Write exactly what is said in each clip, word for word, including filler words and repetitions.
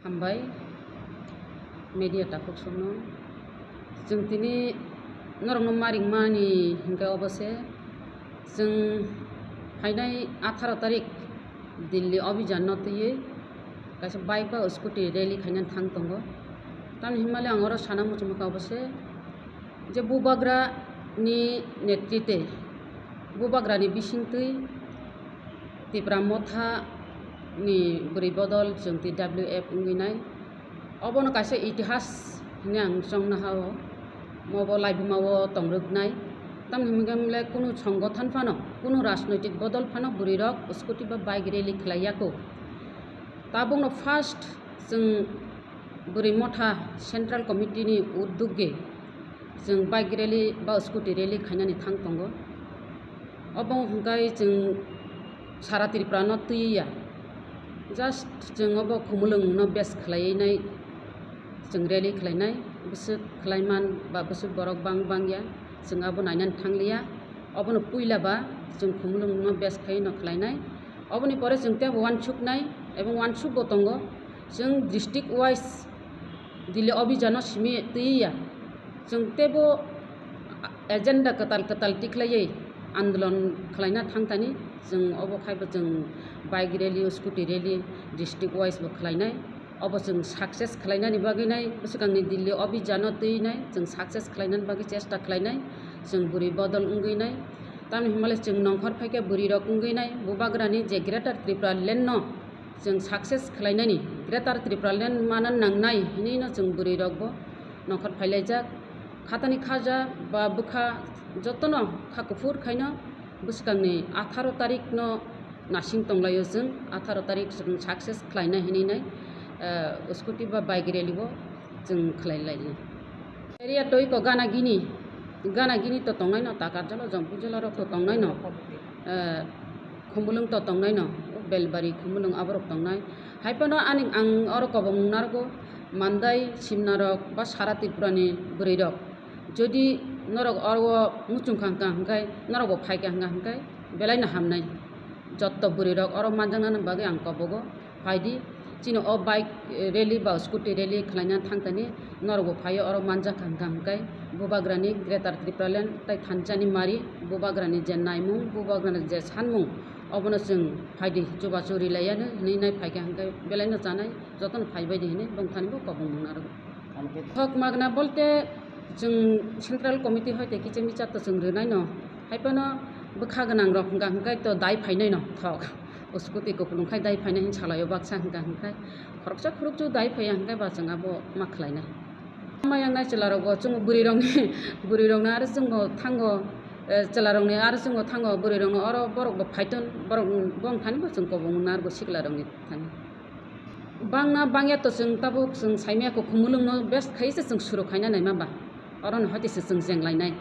Hambai media takhuk songno. Chwng tini norokno maringmani hinkhe obo se, chwng phainai atharo tarik Delhi abhijanno twiwi kaisa bike ba scooty rally khainani thang tongo. Tamni hinmale ang oro sana muchungma kha obo se je Bubagra ni netrite, Bubagra ni bisingtwi Tipra Motha ni bwrwi bodol chwng T W F wngwi nai. Obono kaisa itihas hinwi ang chongna ha-o. Obo laibuma o tongrwknai. Tamni hwnmale kunu songothan phano, kunu rajnoitik bodol phano bwrwirok scooty ba bike rally khlai ya kho. Tabukno first chwng bwrwi motha central committee ni uddogwi chwng bike rally ba scooty rally khainani thang tongo. Obo hwnkhe chwng sara Tripura no twiwi ya, just chwng obo Khumulwng no base khlaiwi nai chwng rally khlainai, bwswk khlaiman ba bwswk borok bang bang ya, chwng abo nainani thangliya. Obono puila ba chwng Khumulwng no base khai no khlainai. Oboni pore chwng tei bo uansuknai, ebong uansuk bo tongo. Chwng district wise Delhi abhijan no simi twiwi ya. Chwng teibo agenda kwtal kwtal tikhlaiwi andolon khlaina thangthani, chwng obo khai bo chwng bike rally, scooty rally district wise bo khlainai. Obo chwng success khlainani bagwi nai, bwswkangni Delhi abhijan no twiwi nai chwng success khlainani bagwi chesta khlainai, chwng bwrwi bodol wngwi nai. Tamni hwnmale chwng nongkhor phaikhe bwrwi rok wngwi nai, Bubagrani je Greater Tripura Land no chwng success khlainani, Greater Tripura Land mana nangnai hinwi no chwng bwrwi rok bo nongkhor phailaijak. Khatani khaja ba bwkha jotono kha kuphur khaino bwswkangni atharo tarik no nasing tonglaio chwng, atharo tarik chwng success khlaina hinwi nai, eh, scooty ba bike rally bo chwng khlai lainai. Area toi ko gana gini, gana gini to tongnai no, Takarjala, Jampui jala rok to tongnai no, eh, Khumulwng to tongnai no, Belbari, Khumulwng aborok tongnai. Hai phano ani ang oro kobong narwgo, Mandai, Simna rok ba sara Tripura ni bwrwi rok. Jodi norok oro muchung kha hwnkha hwnkhe, norok bo phai kha hwnkha hwnkhe, belai no hamnai. Jotto bwrwi rok oro manjaknani bagwi ang kobogo. Phaidi, chini o bike, eh, rally ba scooty rally khlaina thangthani norokbo phaio, oro manjak hwnkha hwnkhe Bubagrani Greater Tripura Land tei thansa ni mari, Bubagrani je naimung, Bubagrani je sanmung, obono chwng phaidi chubachu rilaiyano hinwi nai phaikha hwnkhe belaino chanai, jotono phaibaidi hinwi bongthanibo kobong mung narwgo. Thok magna bolte chwng central committee hoite kiching bichar to chwng rwnaino, hai phano bwkha gwnang rok hwnkha hwnkhe to dai phainaino thok. O scooty kupulung khai dai phaina hin salaio baksa hwnkha hwnkhe khoroksa khoroksa dai phaiya hwnkhe ba chwng abo ma khlainai. Ama yangnai chwla rokbo chwng bwrwi rokni, bwrwi rokno aro chwngno thango, eh, chwla rokni aro chwngno thango, bwrwi rokno oro borok bo phaiton, borok bongthani bo chwng kobong narwgo sikla rokni thani. Bangna bangya to chwng tabuk chwng saimaya kho Khumulwngno best khai se chwng suru khaina naima ba. Oro no hati se chwng jeng lainai.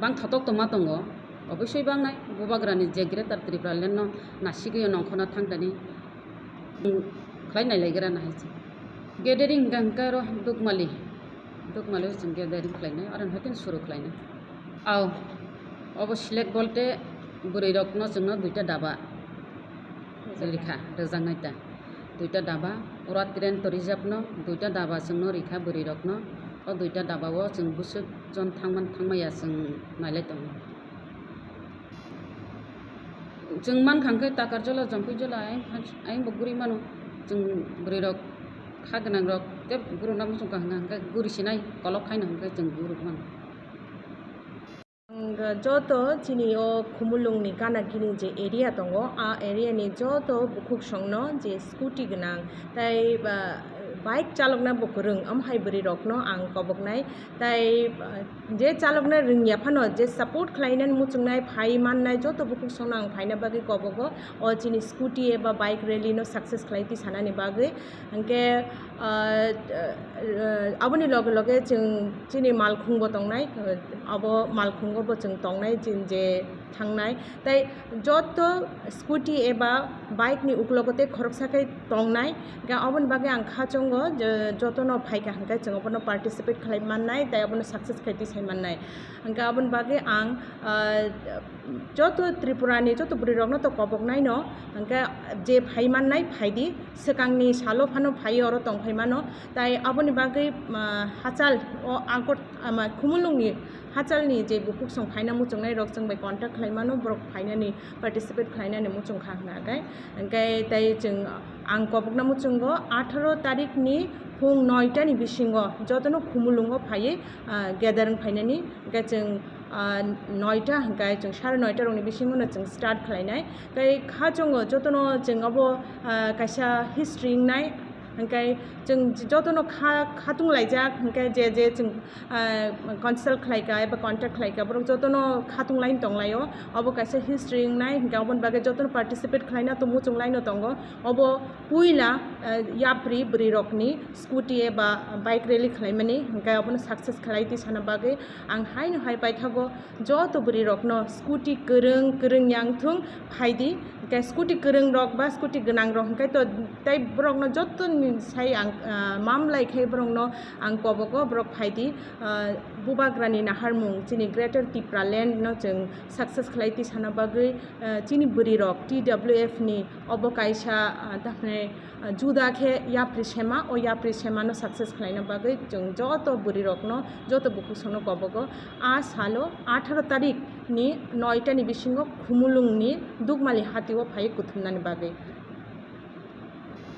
Bang thotok to ma tongo. Obosoi bangnai Bubagrani je Greater Tripura Land no nasigwi nongkhorna thangtani. Chwng khlai nai laigra na hai se. Gathering hwnkha hwnkha ro Dukmali. Dukmali o chwng gathering khlainai. Oro no hati suru khlainai. Ao, obo select bolte bwrwi rokno chwngno duita daba rikha, rwjaknai ta. Duita daba, ura train to reserve no duita daba chwngno rikha bwrwi rokno. O duita daba o chwng bwswk jon thangman thangmaya chwng nailai tongo. Chwng mankha hwnkhe Takarjala, Jampui jala, ayang, ayang bo guri mano. Chwng bwrwi rok kha gwnang rok tei guruna muchungkha hwnkha hwnkhe guri sinai kolok khaino hwnkhe chwng guruk mano. Ang joto chini o Khumulwngni gana gini je area tongo, a area ni joto bukhuk songno je scooty gwnang tei ba bike chalokna bo kwrwng, omo hai bwrwi rokno ang koboknai. Tei, ah, je chalokna rwngya phano je support khlainani muchungnai phai mannai joto bukhuk songno ang phaina bagwi kobogo o chini scooty eba bike rally no success khlai twi sanani bagwi. Hwnkhe, ah, ah, aboni loge loge chwng chini malkhung bo tongnai, abo malkhungo bo chwng tongnai chini je thangnai, tei joto scooty eba bike ni uklogo tei khoroksa khe tongnai, hwnkhe aboni bagwi ang kha chwngo je jotono phaikha hwnkhe chwng abono participate khlai mannai tei abono success khai tisai mannai. Hwnkhe aboni bagwi ang, ah, joto Tripura ni joto bwrwi rokno to koboknai no, hwnkhe je phai mannai phaidi, swkangni salo phano phaiwi oro tong phai mano, tai aboni bagwi, ah, hachal o Agartala, ama, Khumulwng ni hachal ni je bukhuk song phaina muchungnai rok chwng bai contact khlai mano, borok phainani participate khlainani muchung kha hwnkhe, hwnkhe tai chwng ang kobokna muchungo atharo tarik ni phung noita ni bisingo jotono Khumulwngo phaiwi, ah, gather wng phainani, hwnkhe chwng, ah, noita hwnkhe chwng sare noita rokni bisingono chwng start khlainai. Tei kha chwngo jotono chwng abo, ah, kaisa history wngnai, hwnkhe chwng jotono kha-, khatung laijak, hwnkhe je je chwng, ah, consult khlaika eba contact khlaika, borok jotono khatung laini tonglaio. Obo kaisa history wngnai, hwnkhe aboni bagwi jotono participate khlaina to muchung laino tongo. Obo puila, ah, yapri bwrwi rokni scooty eba bike rally khlaimani, hwnkhe abono success khlai tisana bagwi ang haino hai paithago joto bwrwi rokno scooty kwrwng kwrwng yang thung phaidi, hwnkhe scooty kwrwng rok ba scooty gwnang rok hwnkhe to tei borokno joto ni sai ang, ah, mamlai khai borokno ang kobogo, borok phaidi, ah, Bubagrani naharmung chini Greater Tipraland no chwng success khlai tisana bagwi, ah, chini bwrwi rok T W F ni obo kaisa, ah, tamhinai, ah, juda khe yapri sema, o yapri semano success khlaina bagwi chwng joto bwrwi rokno, joto bukhuk songno kobogo. A salo atharo tarik ni noita ni bisingo Khumulwng ni Dukmali hati o phai kuthumnani bagwi.